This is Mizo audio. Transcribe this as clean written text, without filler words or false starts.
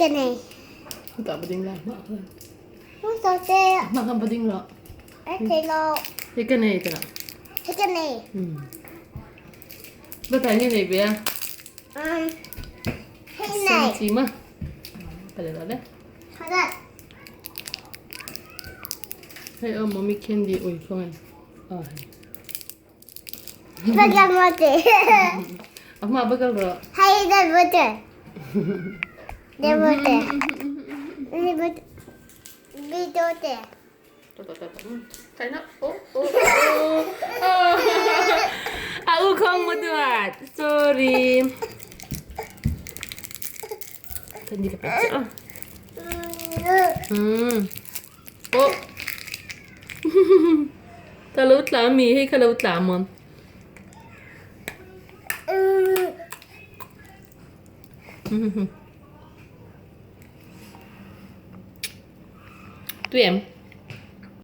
Ka nei. Ta ba ding la ma khan. So te. Ma khan ba ding lo. Te lo. He ka nei ta. He ka nei. Ba ta nge nei be a? He nei. Sen chi ma. Pa le le. Ha da. Hei o mommy candy ui phong ai. Ah. Bagal mo te. Amma bagal ro. Hai da bote. Da bote. Ni bote. Bi dote. Kai na. Oh oh oh. Oh. A u khong mo duat. Sorry. Candy ka pe. Oh. Ka lo tla mi hei ka lo tla maw. Tui em?